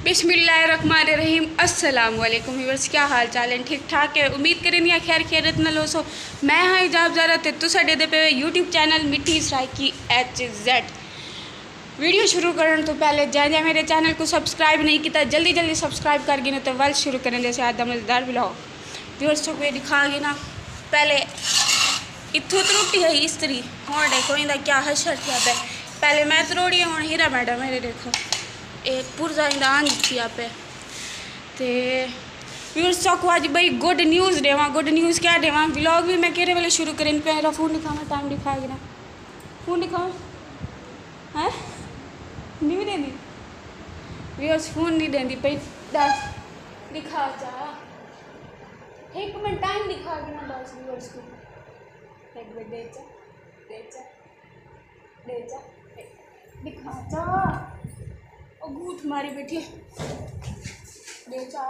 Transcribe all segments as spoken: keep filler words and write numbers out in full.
بسم اللہ الرحمن الرحیم۔ السلام علیکم ویورز، کیا حال چال ہیں؟ ٹھیک ٹھاک ہے؟ امید کریندی ہاں خیر خیریت نال ہوسو۔ میں ہاں حجاب زہرا تے تساں ݙیہدے پئے ہو یوٹیوب چینل مٹھی سرائیکی ایچ زیڈ۔ ویڈیو شروع کرݨ توں پہلے جیں جیں میرے چینل کوں سبسکرائب نہیں کیتا، جلدی جلدی سبسکرائب کر گھنو تے ول شروع کریں دے سے آج دا مزیدار ولاگ۔ ویورز، تہاکوں ݙکھا گھناں۔ پہلے اتھوں تروٹی ہئی استری، ہݨ ݙیکھو ایندا کیا حشر تھیا پئے۔ پہلے میں تروڑی، ہݨ ہیرا میڈم میرے ݙیکھو، اے پرزا ایندا انج تھیا پئے۔ تے ویورز، تہاکوں اڄ ٻئی گڈ نیوز ݙیواں۔ گڈ نیوز کیا ݙیواں؟ ولاگ وی میں کیڑھے ویلے شروع کریں پئے، میرا فون ݙکھاواں، ٹائم ݙکھا گھناں۔ فون ݙکھاواں؟ ہیں؟ نہیں ݙیندی؟ ویورز، فون نہیں ݙیندی پئی۔ ݙس، ݙکھا چا۔ ہک منٹ ٹائم ݙکھا گھناں بس ویورز کوں۔ ہک منٹ، ݙے چا، ݙے چا، ݙے چا، ݙکھا چا۔ او گوٹھ ماری ٻیٹھی ہے۔ ݙے چا۔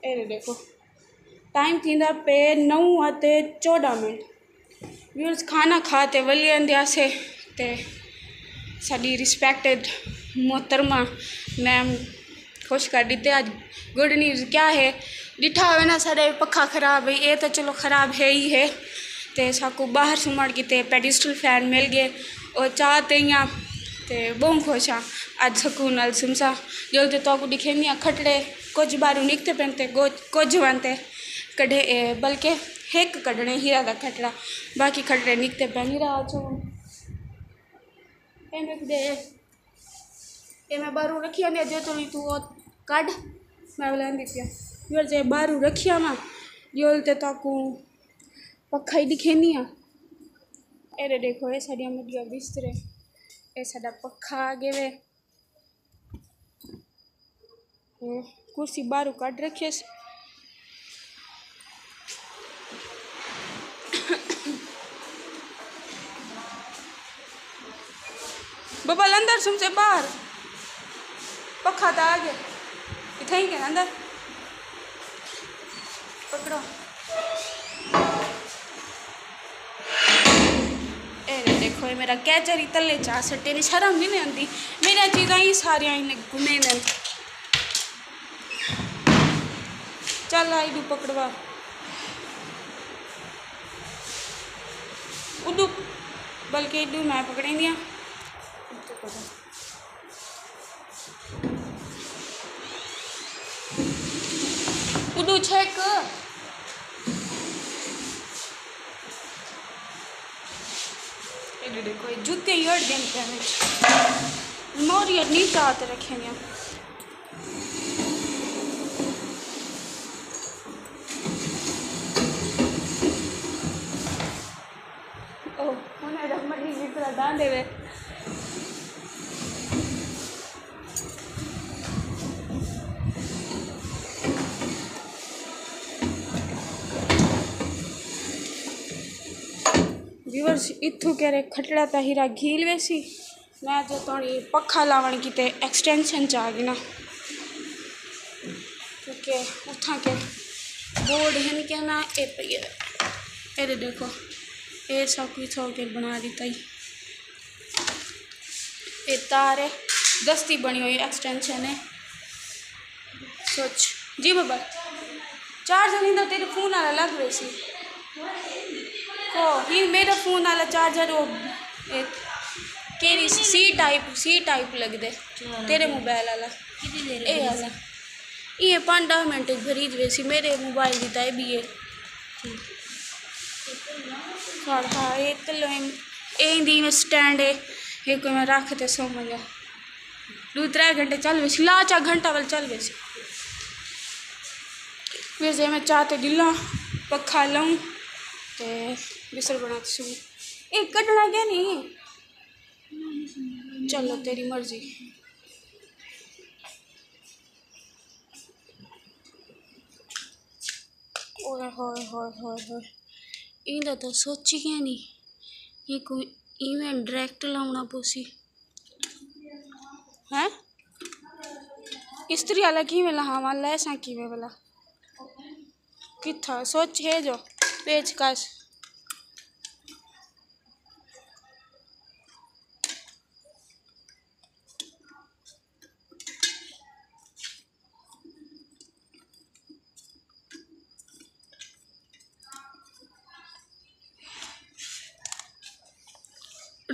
اے ݙیکھو، ٹائم تھیندا پئے نو اتے چوݙاں منٹ۔ ویورز، کھانا کھا تے ولی آندے آسے تے ساݙی رسپیکٹڈ محترمہ میم خوش کر ݙتے۔ اڄ گڈ نیوز کیا ہے؟ ݙٹھا ہووے نا، ساݙا پکھا خراب ہے، اے تاں چلو خراب ہے ہی ہے، تے ساکوں ٻاہر سمݨ کیتے پیڈسٹل فین مل ڳئے، او چا تے آئیاں تے ٻہوں خوش ہاں۔ اڄ سکون نال سمساں۔ ڄل تے تہاکوں ݙکھیندی ہاں کھٹڑے، کجھ ٻاہروں نکتے پئن تے گو-، کجھ ون تے کڈھے، اے، بلکہ ہک کڈھݨے ہیرا دا کھٹڑا، باقی کھٹڑے نکتے پئن۔ ہیرا آ چو۔ اے میکوں ݙے۔ اے میں ٻاہروں رکھی آندی، جو توں توں او کڈھ، میں ولاندی پیاں۔ جو جے ٻاہروں رکھی آواں، ڄل تے تہاکوں پکھا ہی ݙکھیندی ہاں۔ اے ݙیکھو، اے ساݙیاں مڈیاں بسترے، اے ساݙا پکھا آ ڳئے وے۔ تے کرسی ٻاہروں کڈھ رکھیس۔ بابا اندر سمسے ٻاہر۔ پکھا تاں آ ڳئے۔ اتھائیں کہ اندر۔ پکڑو۔ اے ݙیکھو، اے میرا کیچر ہی تلے چا سٹے نے، شرم نہیں آندی۔ میریاں چیزاں ہی ساریاں ہی گھمیندن۔ چل آ، ایݙو پکڑوا۔ اݙو، بلکہ ایݙو میں پکڑیندی ہاں۔ اݙو چھک۔ اے ݙیکھو، اے جوتے ہی اڑ ڳئے پئے وچ۔ موری نیچا تے رکھے نے۔ او، ہݨ ایݙا مرضی جس طرح داندے وے۔ ویورز، اتھوں کیرے کھٹڑا تاں ہیرا گھیل ویسی۔ میں جو توڑی پکھا لاوݨ کیتے ایکسٹینشن چا گھناں، کیونکہ اتھاں کے بورڈ ہن کہ نا، اے پئی ہے۔ اے ݙے ݙیکھو، اے سب کچھ ہو کے بݨا ݙتا ہی۔ اے تار ہے، دستی بݨی ہوئی ایکسٹینشن ہے۔ سوچ۔ جی بابا، چارجر ہیندا تیݙے فون والا لڳ ویسی۔ او، ہی میݙا فون والا چارجر، او، اے، کیڑھی سی ٹائپ، سی ٹائپ لڳدے۔ تیݙے موبائل والا۔ کتنی دیر اے والا۔ ایہ پنج ݙاہ منٹ وچ بھری ویسی، میݙے موبائل دی تاں اے بی اے۔ ہاں، اے تلو اے، اے دی میں سٹینڈ ہے، اے کوئی میں رکھ تے سو منجا۔ ݙو ترے گھنٹے چل ویسی، لا چا گھنٹہ ول چل ویسی۔ ویسے میں چا تے ݙلاں، پکھا لاؤں تے بستر بݨا تے سوں۔ اے کڈھݨا کیا نہیں؟ چلو تیݙی مرضی۔ اوئے ہوئے ہوئے ہوئے ہوئے۔ ایندا تاں سوچ ہی کائنی۔ اے کوئی ایونٹ ڈائریکٹ لاوݨا پوسی۔ ہیں؟ استری والا کیویں لہاواں، لیساں کیویں ولا؟ کتھا سوچ ہے جو پیچ کس۔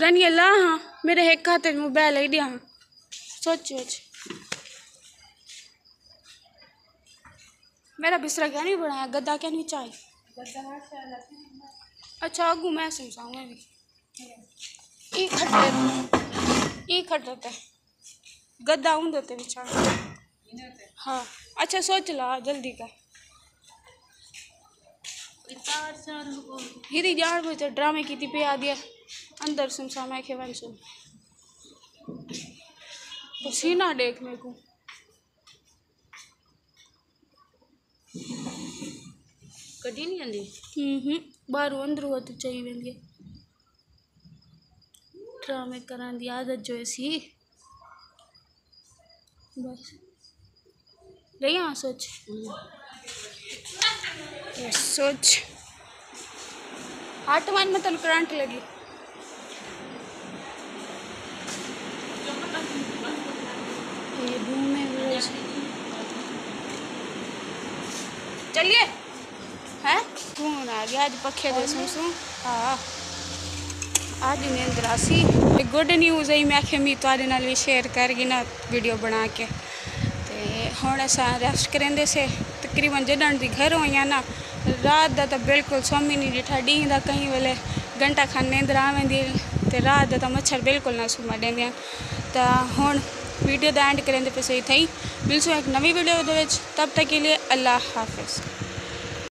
تنی اللہ ہاں، میرے ہک ہتھ وچ موبائل ہے، ݙیاں۔ سوچ سوچ۔ میرا بسترا کیا نہیں بنایا، گدا کیا نہیں چاہیے؟ اچھا، اگوں میں سمجھاؤں میں بھی۔ ای کھٹے، ای کھٹے تے گدا اون دے تے وچھا۔ ہاں، اچھا سوچ لا جلدی کر۔ ہیری جان میں تے ڈرامے کیتی پیا دیا، اندر سمسا میں کھے ونسو۔ پسینہ ݙیکھ میکوں۔ کڈی نہیں آندی؟ ہوں ہوں، باہروں اندروں تو چاہی ویندی ہے۔ ڈرامے کرن دی عادت جو ہے سی۔ بس۔ رہی ہاں سوچ۔ ہوں۔ یہ سوچ۔ ہٹ ونڄ، میں تینوں کرنٹ لڳی۔ یہ روم ہے، وہ چلیے۔ ہیں؟ کون آ گیا اڄ پکھے دے سوں سوں؟ ہاں۔ اڄ نیندر آسی۔ تے گڈ نیوز ہے، میں آکھیا میں تہاݙے نال وی شیئر کر گھناں ویڈیو بݨا کے۔ تے ہݨ اساں ریسٹ کریندے سے، تقریباً جݙݨ دی گھر ہوئیاں نا، رات دا تاں بالکل سم ہی نہیں ݙٹھا، ݙینہہ دا کہیں ویلے گھنٹہ کھن نیندر آ ویندی ہے، تے رات دا تاں مچھر بالکل نہ سمݨ ݙیندے ہن۔ تاں ہݨ ویڈیو دا اینڈ کریندے پئے سے اتھائیں، ملسوں ہک نویں ویڈیو دے وچ، تب تک کے لیے اللہ حافظ۔